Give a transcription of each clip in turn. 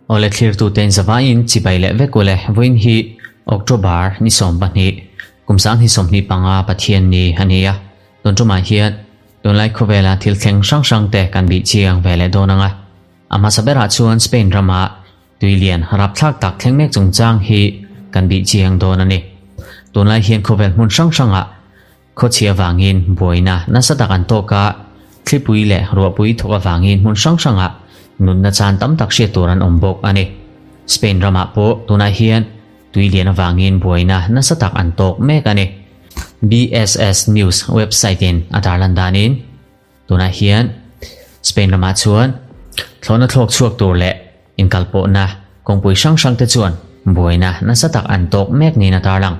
Awle thlirtute in zavaiin chibai leh vek ule vawiin hi October ni 12 kum 2025 Pathian ni a ni a, tun tumah hian tunlai khawvela thil thleng hrang hrang te kan bih chiang ve leh dawn ang a. A hmasa berah chuan Spain rama tuilian rapthlak tak thleng mek chungchang hi kan bih chiang dawn a ni. Tunlai hian khawvel hmun hrang hrangah Khawchhia vangin buaina nasa tak an tawk a, thlipui leh ruahpui thawk avangin hmun hrang hrangah nunna chan tam tak hriat tur an awm bawk a ni. Spain ramah pawh tunah hian tui lian avangin buaina nasa tak an tawk mek a ni. BSS News website in a tarlan danin tunah hian Spain ramah chuan thlawhna thlawk chhuak tur leh inkalpawhna kawngpui hrang hrang te chuan buaina nasa tak an tawk mek niin a tarlang.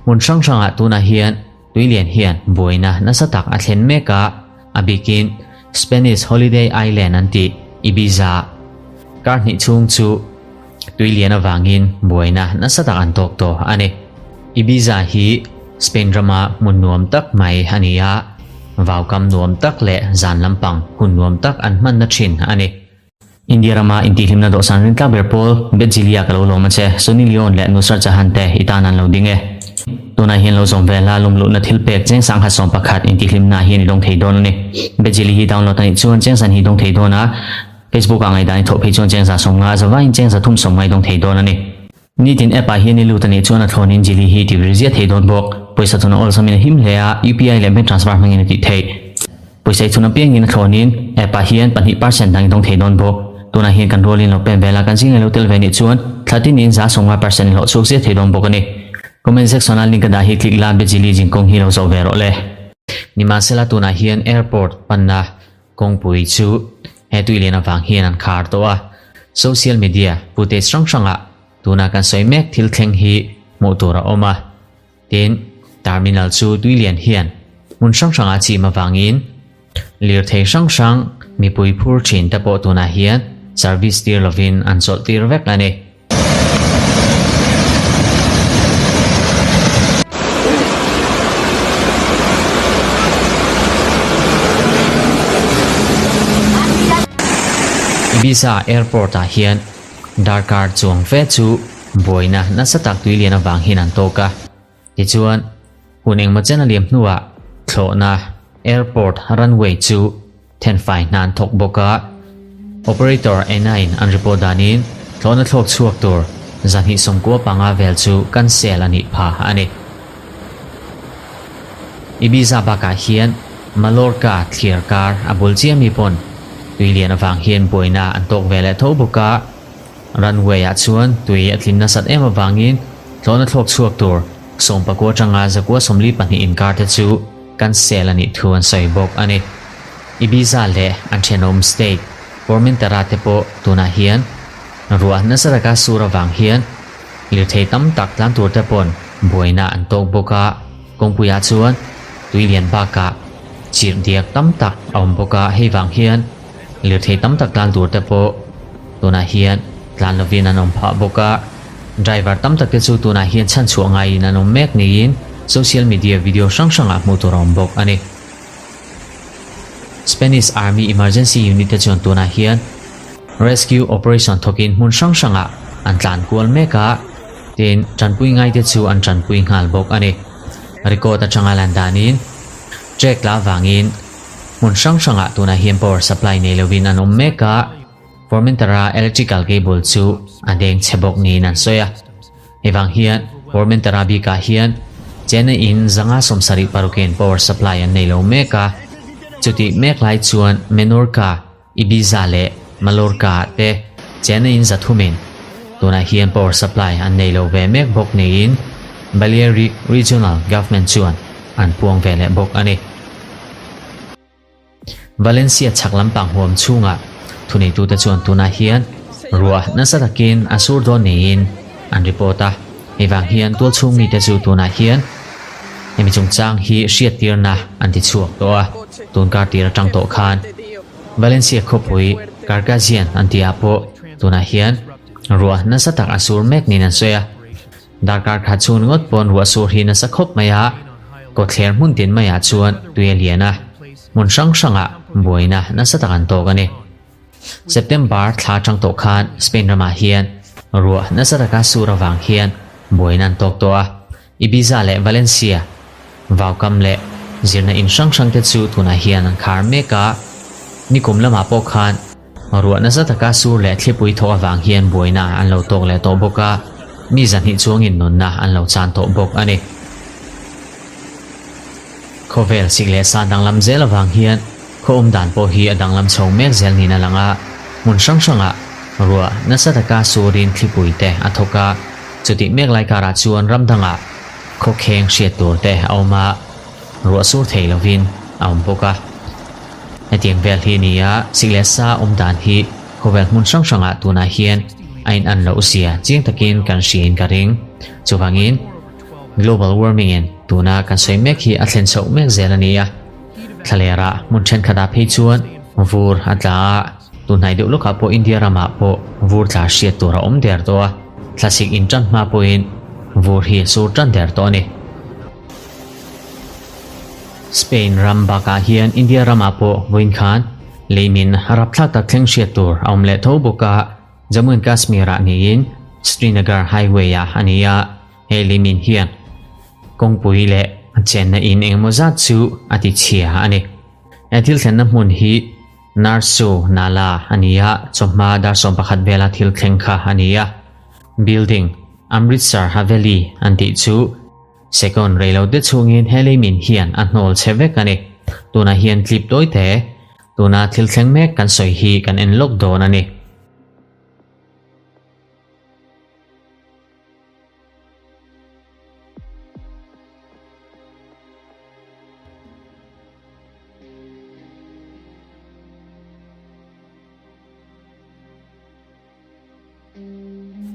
Hmun hrang hrangah tunah hian tuilian hian buaina nasa tak a thlen mek a, a bikin Spanish holiday island an tih Ibiza kar hnih chhung chu tuilian avangin buaina nasa tak an tawk tawh a ni. Ibiza hi Spain rama hmun nuam tak mai a ni a, vaukam nuam tak leh zan lampang hun nuam tak an hmanna thin a ni. India rama intihhlimna dawhsan rintlak ber pawl Betzilia ka lo lawm a che, Sunny Leone leh Nusrat Jahan te i tan an lo ding e. Tunah hian lo zawm ve la lumluhna thil pek cheng sangha 11 intihhlimna hian i dawng thei dawn a ni. Betzili hi download a nih chuan cheng san hi dawng thei dawn a, Facebook ah ngaihdan i thawh phei chuan cheng za 50 zavaiin cheng za thum 50 i dawng thei dawn a ni. Nitin app ah hian i lut a nih chuan a thlawnin Jili hi ti vir ziah thei dawn bawk. Pawisa chhun a awlsamin a him hle a, UPI leh bank transfer hmangin a tih theih. Pawisa i chhun apiangin a thlawnin app ah hian 2% dang i dawng thei dawn bawk. Tunah hian kan rualin lo pen vel a, kan zingah lo tel ve nih chuan thla tinin 50% i hlawh chhuak ziah thei dawn bawk a ni. Comment section ah link a dah hi click la, Bejili zingkawng hi lo zawh ve rawh le. Nimahsela tunah hian airport panna Kawngpui chu he tuilian avang hian an khar tawh a, social media footage hrang hrangah tuna kan sawi mek thil thleng hi hmuh tur a awm a. Tin, terminal chu tuilian hian hmun hrang hrangah chim avangin lirthei hrang hrang mipui phur thin te pawh tunah hian service tir lovin an chawlh tir vek a ni. Ibiza Airport-ah hian darkar chuang fe chu buaina nasa tak tuilian avang hian an tawk a. Tichuan, hun engmaw chen a liam hnuah thlawhna airport runway chu thenfai hna an thawk bawk a, operator Enain an report danin thlawhna thlawk chhuak tur 295 vel chu cancel a nih pha a ni. Ibiza bakah hian Mallorca thlir kar a bul chiah mi pawn tuilian avang hian buaina an tawk ve leh tho bawk a, Runway ah chuan tui a tlin nasat em avangin thlawhna thlawk chhuak tur 19 atanga 142 inkar te chu cancel a nih thu an sawi bawk a ni. Ibiza leh an thenawm state Formentera te pawh tunah hian ruah nasa taka sur avang hian lirthei tam tak tlan tur te pawn buaina an tawk bawk a, kawngpuiah chuan tui lian bakah chirh diak tam tak a awm bawk a, hei vang hian Lirthei tam tak tlan tur te pawh tunah hian tlan lovin an awm phah bawk a, driver tam tak te chu tunah hian chhanchhuah ngaiin an awm mek niin social media video hrang hrangah hmuh tur a awm bawk a ni. Spanish Army Emergency Unit te chuan tunah hian rescue operation thawkin hmun hrang hrangah an tlan kual mek a, tin tanpui ngaite chu an tanpui nghal bawk a ni. Record atanga lan danin track la avangin Hmun hrang hrangah tunah hian power supply nei lovin an awm mek a, Formentera electrical cable chu a deng chhe bawk niin an sawi a. Hei vang hian Formentera bikah hian Chennai in 576 in power supply an nei lo mek a, chutih mek lai chuan Menorca, Ibiza leh Mallorca ah te Chennai in 300 in tunah hian power supply an nei lo ve mek bawk niin Balearic Regional Government chuan an puang ve leh bawk a ni. Valencia chhak lampang huam chhungah Thuneitute chuan tunah hian ruah nasa takin a sur dawn niin an report a, hei vang hian tualchhung mite chu tunah hian hemi chungchang hi hriattirna an ti chhuak tawh a, tun kar tir atang tawh khan Valencia khawpui Carcassonne an tihah pawh tunah hian ruah nasa tak a sur mek niin an sawi a. Darkar khat chhung ringawt pawn ruah sur hi nasa khawp mai a, kawtthler hmun tin maiah chuan tui a lian a, hmun hrang hrangah buaina nasa tak an tawk a ni. September thla atang tawh khan Spain ramah hian ruah nasa taka sur avang hian buaina an tawk tawh a, Ibiza leh Valencia, vaukam leh zirna in hrang hrangte chu tunah hian an khar mek a, nikum lamah pawh khan Ruah nasa taka sur leh thlipui thawh avang hian buaina an lo tawk leh tawh bawk a, mi zahnih chuangin nunna an lo chan tawh bawk a ni. Khawvel sik leh sa danglam zel avang hian khaw awm dan pawh hi a danglam chho mek zel niin a lang a, hmun hrang hrangah ruah nasa taka surin thlipui te a thawk a, chutih mek lai karah chuan ram dangah khawkheng hriat tur te a awm a, ruah sur thei lovin a awm bawk a. Hetiang vel hi ni a, sik leh sa awm dan hi khawvel hmun hrang hrangah tunah hian a in an loh zia chiang takin kan hriain ka ring. Chuvangin, global warming in tuna kan sawi mek hi a thlen chhoh mek zel a ni a. Thlalerah hmun thenkhatah phei chuan vur a tla a, tunhnai deuh lawkah pawh India ramah pawh vur tla hriat tur a awm der tawh a, thlasik in tan hma pawhin vur hi a sur tan der tawh a ni. Spain ram bakah hian India ramah pawh vawiin khan leimin rapthlak tak thleng hriat tur a awm leh tho bawk a, Jammu and Kashmir-ah niin Srinagar Highway-ah a ni a, he leimin hian kawngpui leh a chenna in engemaw zat chu a ti chhia a ni. He thil thlenna hmun hi Narsu Nala a ni a, chawhma dar 11 vela thil thleng kha a ni a, building Amritsar Haveli an tih chu Second rei lo te chhungin he leimin hian a hnawl che vek a ni. Tunah hian tlip tawi te, tuna thil thleng mek kan sawi hi kan en lawk dawn a ni.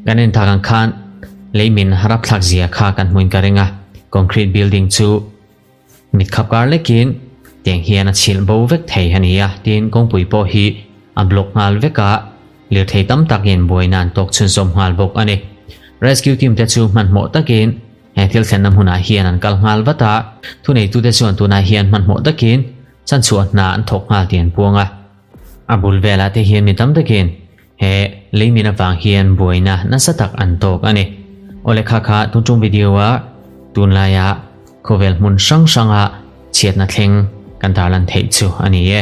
Kan en tak ang khan leimin rapthlak zia kha kan hmuin ka ring a, concrete building chu mit khap kar lekin tiang hian a chhilh bo vek thei a ni a, tin kawngpui pawh hi a block nghal vek a, lirthei tam takin buaina an tawk chhunzawm nghal bawk a ni. Rescue team te chu hmanhmawh takin he thil thlenna hmunah hian an kal nghal vat a, thuneitute chuan tunah hian hmanhmawh takin chhanchhuah hna an thawk nghal tih an puang a. A bul velah te hian mi tam takin he leimin avang hian buaina nasa tak an tawk a ni. Awle kha kha tun tum video a tunlaia khawvel hmun hrang hranga chhiatna thleng kan tarlan theih chu a ni e.